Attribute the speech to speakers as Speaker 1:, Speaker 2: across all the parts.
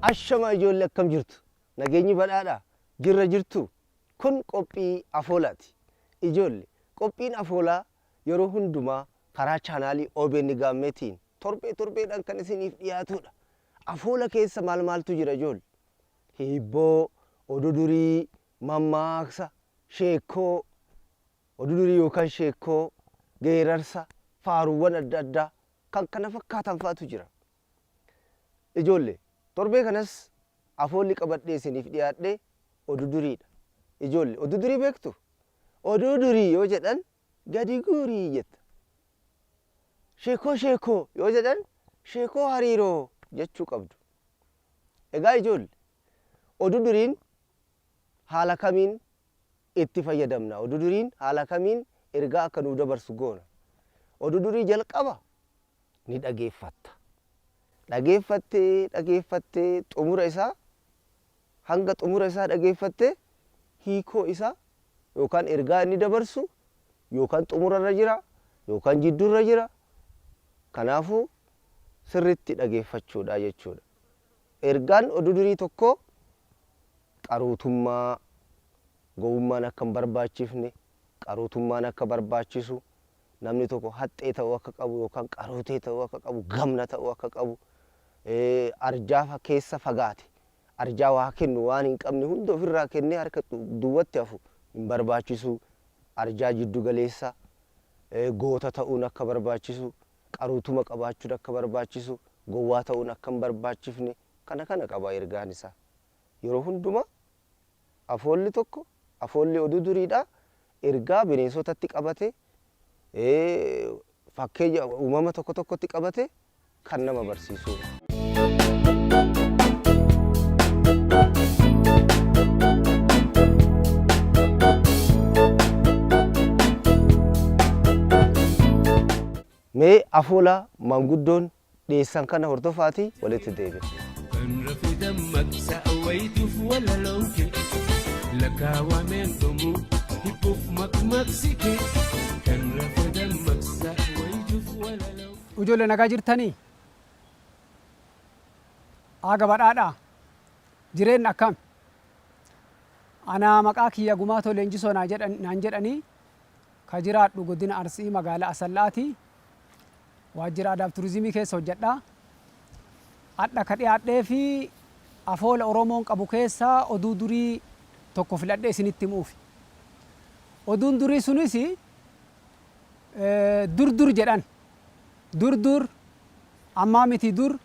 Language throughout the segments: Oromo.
Speaker 1: Ashama ijoollee, akkam jirtu? Nageenyi badhaadhaa? Jirra jirtu? Kun qophii afoolaati. Ijoollee, qophiin afoolaa yeroo hundumaa karaa chaanaalii OBN Gaammeetiin torbee torbeedhaan kan isiniif dhiyaatudha. Afoola keessa maal maaltu jira ijoollee? Hiibboo, oduu durii, mammaaksa, sheekkoo, oduu durii yookaan sheekkoo, geerarsa, faaruuwwan adda addaa kan kana fakkaatan fa'atu jira. Ijoollee, torbee kanas afoolli qabadhee isiniif dhiyaadhe oduu duriidha. Ijoollee, oduu durii beektu? Oduu durii yoo jedhan gadi guurii jetta. Sheekoo sheekoo yoo jedhan sheekoo hariiroo jechuu qabdu. Egaa ijoollee, oduu duriin haala kamiin itti fayyadamna? Oduu duriin haala kamiin ergaa akka nuu dabarsu goona? Oduu durii jalqaba ni dhageeffatta. Dhageeffattee dhageeffattee xumura isaa hanga xumura isaa dhageeffattee hiikoo isaa yookaan ergaa inni dabarsu yookaan xumurarra jira yookaan jidduurra jira. Kanaafuu sirriitti dhageeffachuudha jechuudha. Ergaan oduu durii tokkoo qaruutummaa, gowwummaan akka hin barbaachifne, qaruutummaan akka barbaachisu, namni tokko haxxee ta'uu akka qabu yookaan qaruutee ta'uu akka qabu, gamna ta'uu akka qabu, arjaa keessa fagaate, arjaa waa kennu waan hin qabne hunda ofirraa kennee harka duwwatti hafu hin barbaachisu, arjaa jiddu galeessa, goota ta'uun akka barbaachisu, qaruutuma qabaachuun akka barbaachisu, gowwaa ta'uun akka hin barbaachifne kana kana qaba ergaan isaa. Yeroo hundumaa afoolli tokko, afoolli oduu duriidha, ergaa bineensotatti qabate, fakkeenya uumama tokko tokkotti qabate kan nama barsiisudha. Mee afoola maanguddoon dhiyeessan kana hordofaatii walitti deebina.
Speaker 2: Kan rafe dammaqsa wayituuf walalooke lakkaawameen dhumu hibbuuf maqmaqsike kan rafe dammaqsa wayituuf walalooke.
Speaker 3: Ijoollee, nagaa jirtanii? Aaga badhaadhaa? Jireenyi akkam? Ana maqaa kiyya Gumaatoo Leenjisoo naan jedhanii, ka jiraadhu godina Arsii magaalaa Asallaati. Waajjira Aadaaf Turizimii keessa hojjedha. Adha ka dhiyaadhee fi afoola Oromoon qabu keessaa oduu durii tokko filadhee isinitti himuufi. Oduun durii sunis dur dur jedhan. Dur dur ammaa miti, dur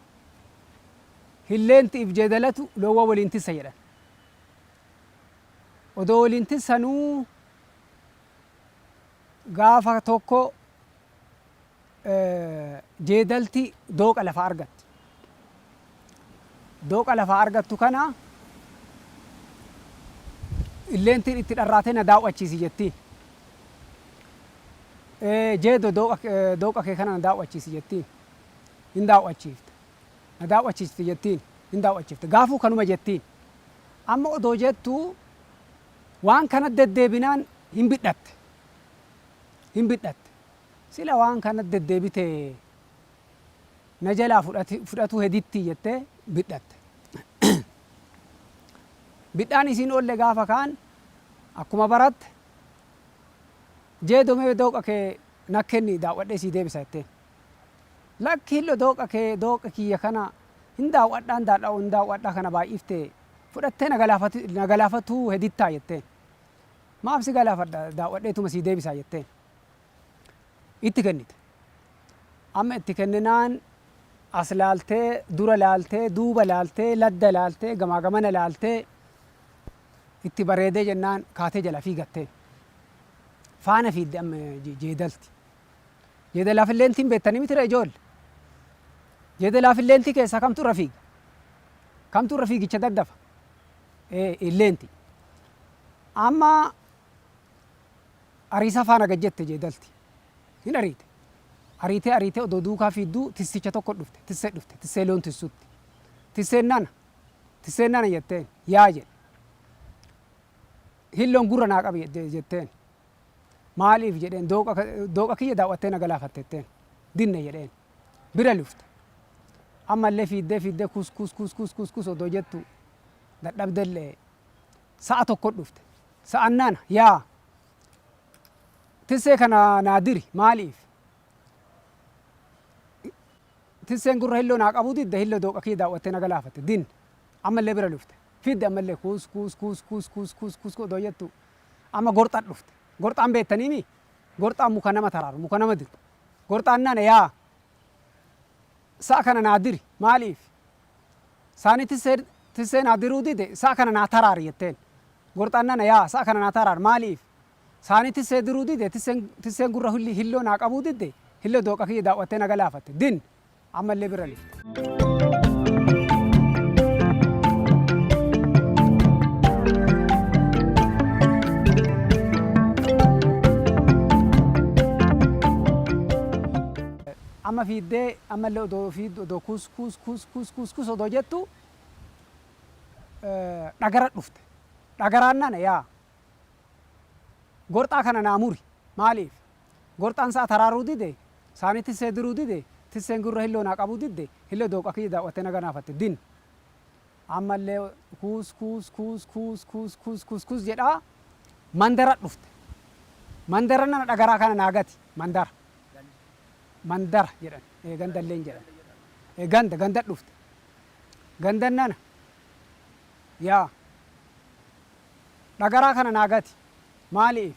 Speaker 3: hilleenti if jeedalatu loowwan waliin tissa jedhan. Odoo waliin tissanuu gaafa tokko jeedalti dooqa lafaa argatte. Dooqa lafaa argattu kana illeentiin itti dharraatee na daawwachiisi jettiin. Jeedo, dooqa kee kana na daawwachiisi jettiin. Hin daawwachiifte. Na daawwachiisti jettiin. Hin daawwachiifte. Gaafuu kanuma jettiin. Amma odoo jettu waan kana deddeebinaan hin bidhatte. Hin bidhatte. Sila waan kana deddeebite na jalaa fudhatuu heditti jettee bidhatte. Bidhaan isiin oolle gaafa kaan akkuma baratte, "Jeedo, mee dooqa kee na kenni, daawwadhee sii deebisa," jetteen. "Lakki hillo, dooqa kee, dooqa kiyya kana hin daawwadhaan hin daawwadhaa, kana baay'ifte fudhattee na galaafatuu hedittaa," jetteen. "Maaf si galaafadha? Daawwadheetuma sii deebisaa," jetteen. Itti kennite. Amma itti kenninaan as laaltee, dura laaltee, duuba laaltee, ladda laaltee, gamaa gamana laaltee, itti bareedee jennaan kaatee jala fiigatteen. Faana fiidde amma jeedalti. Jeedalaaf illeentiin beektanii mitira ijoolle? Jeedalaaf illeentii keessaa kamtu irra fiiga? Kamtu irra fiigicha daddafa? Illeenti. Amma ariisaa faana gad jette jeedalti. Hin ariite. Ariitee ariitee odoo duukaa fiidduu tissicha tokko dhufte. Tissee dhufte. Tissee loon tissutti. "Tisseen nana. Tisseen nana," jetteen. "Yaa," jedhe. "Hilloon gurra naa qabi," jetteen. "Maaliif?" jedheen. "Dooqa kiyya daawwattee na galaafatte," jetteen. "Dinne," jedheen. Bira lufte. Ammallee fiiddee fiiddee kus kus kus kus kus kus odoo jettu dadhabdellee sa'a tokko dhufte. Sa'an nana yaa tissee kana naa diri maaliif? Tisseen gurra hilloo naa qabuu didde hilloo dooqa kiyya daawwattee na galaafatte din ammallee bira dhufte. Fiidde ammallee kuus kuus kuus kuus kuus kuus kuus odoo jettu amma gorxan dhufte. Gorxaan beektaniimi? Gorxaan muka nama taraaru muka nama diru. Gorxaan nana yaa sa'a kana naa diri maaliif? Saani tissee tissee naa diruu dide sa'a kana naa taraari jetteen. Gorxaan nana yaa sa'a kana naa taraari maaliif? Saani tissee diruu dide tisseen tisseen gurra hilloo naa qabuu didde hilloo dooqa kiyya daawwattee na galaafatte din ammallee bira dhufte. Amma fiiddee ammallee odoo fiiddu odoo kus kus kus kus kus kus odoo jettu dhagara dhufte. Dhagaraan nana yaa gorxaa kana naa muri maaliif? Gorxaan sa'a taraaruu dide saani tissee diruu dide tisseen gurra hilloo naa qabuu didde hilloo dooqa kiyya daawwattee na ganaafatte din. Ammallee kuus kuus kuus kuus kuus kuus kuus kuus jedhaa mandara dhufte. Mandara nana dhagaraa kana naa gati mandara. Mandara jedhan gandalleen jedhan. Ganda ganda dhufte. Gandan nana yaa dhagaraa kana naa gati maaliif?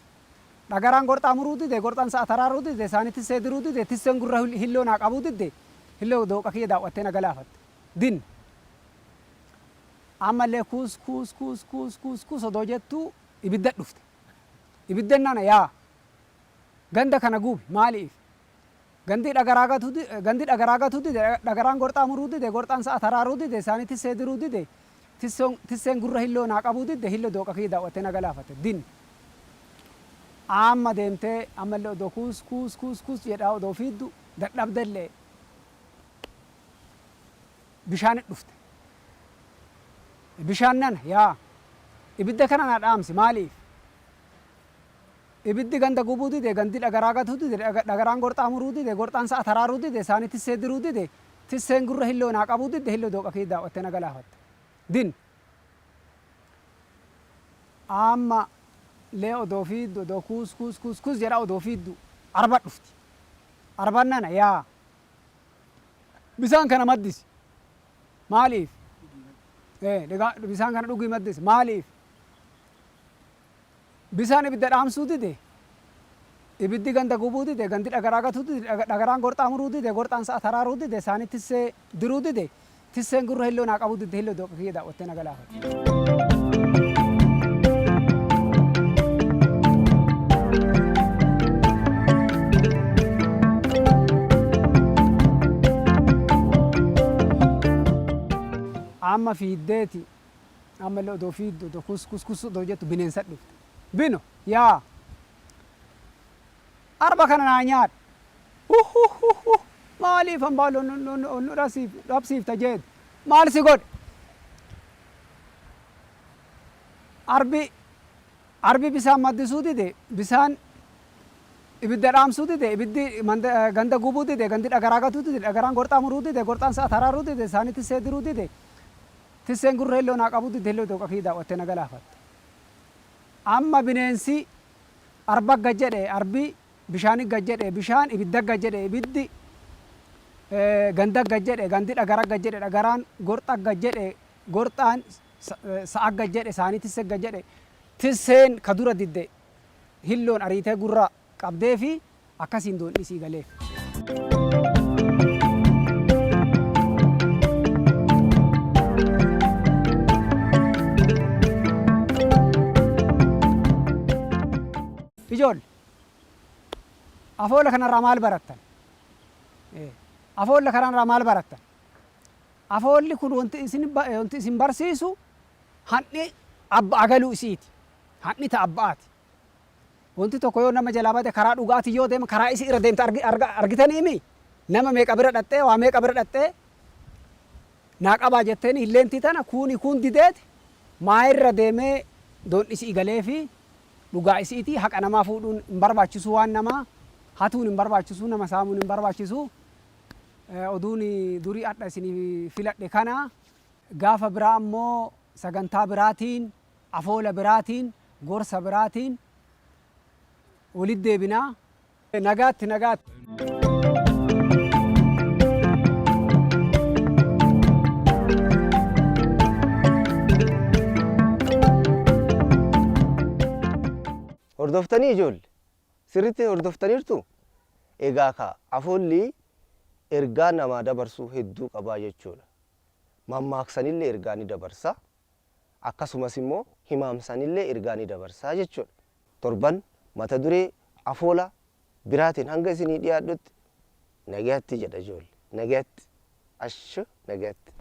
Speaker 3: Dhagaraan gorxaa muruu dide gorxaan sa'a taraaruu dide saani tissee diruu dide tisseen gurra hilloo naa qabuu didde hilloo dooqa kiyya daawwattee na galaafatte din. Ammallee kuus kuus kuus kuus kuus kuus odoo jettu ibidda dhufte. Ibidda nana yaa ganda kana gubi maaliif? Gandi dhagaraa gatuu gandi dhagaraa gatuu dide dhagaraan gorxaa muruu dide gorxaan sa'a taraaruu dide saani tissee diruu dide tisseen gurra hilloo naa qabuu didde hilloo dooqa kiyya daawwattee na galaafatte din. Amma deemtee ammallee odoo kuus kuus kuus kuus jedhaa odoo fiiddu dadhabdellee bishaan dhufte. Bishaan nana yaa ibidda kana naa dhaamsi maaliif? Ibiddi ganda gubuu dide gandi dhagaraa gatuu dide dhagaraan gorxaa muruu dide gorxaan sa'a taraaruu dide saani tissee diruu dide tisseen gurra hilloo naa qabuu didde hilloo dooqa kiyya daawwattee na galaafatte din. Amma lee odoo fiiddu odoo kuus kuus kuus kuus jedhaa odoo fiiddu arba dhufti. Arban nana yaa bisaan kana maddisi maaliif? Bisaan kana dhugii maddisi maaliif? Bisaan ibidda dhaamsuu dide ibiddi ganda gubuu dide gandi dhagaraa gatuu dide dhagaraan gorxaa muruu dide gorxaan sa'a taraaruu dide saani tissee diruu dide tisseen gurra hilloo naa qabuu didde hilloo dooqa kiyya daawwattee na galaafatte. Amma fiiddeeti ammallee odoo fiiddu odoo kus kus kus odoo jettu bineensa dhufte. Bino yaa arba kana naa nyaadhu. Uhuhuhu maaliif hambaa nu dhabsiifta jeed maal si godhe? Arbi arbi bisaan maddisuu dide bisaan ibidda dhaamsuu dide ibiddi ganda gubuu dide gandi dhagaraa gatuu dide dhagaraan gorxaa muruu dide gorxaan sa'a taraaruu dide saani tissee diruu dide tisseen gurra hilloo naa qabuu dide hilloo dooqa kiyya daawwattee na galaafatte. Amma bineensi arba gad jedhe arbi bishaani gad jedhe bishaan ibidda gad jedhe ibiddi ganda gad jedhe gandi dhagara gad jedhe dhagaraan gorxa gad jedhe gorxaan sa'a gad jedhe saani tisse gad jedhe tisseen ka dura didde hilloon ariitee gurra qabdee fi akkasiin doon isii galeef. Ijoolle afoola kanarraa maal barattan? Afoola kanarraa maal barattan? Afoolli kun wanti isin barsiisu handhi abba'a galuu isiiti. Handhi ta abba'aati. Wanti tokko yoo nama jalaa bade karaa dhugaatii yoo deema karaa isii irra deemte argitaniimi nama meeqa bira dhaxxee waa meeqa bira dhaxxee naa qabaa jetteen hilleentii tana kuuni kuun dideeti maa irra deemee doon isii galee fi dhugaa isiitii haqa namaa fuudhuun hin barbaachisu waan namaa hatuun hin barbaachisu nama saamuun hin barbaachisu. Oduun durii adha isinii filadhe kana gaafa biraa ammoo sagantaa biraatiin afoola biraatiin gorsa biraatiin walitti deebinaa. Nagaatti nagaatti.
Speaker 1: Hordoftanii ijoolle? Sirriitti hordoftaniirtu? Egaa kaa afoolli ergaa namaa dabarsu hedduu qabaa jechuudha. Mammaaksanillee ergaa ni dabarsa. Akkasumas immoo himaamsanillee ergaa ni dabarsa jechuudha. Torban mata duree afoola biraatiin hanga isinii dhiyaadhutti nagayatti jedha ijoolle. Nagayatti. Ashu nagayatti.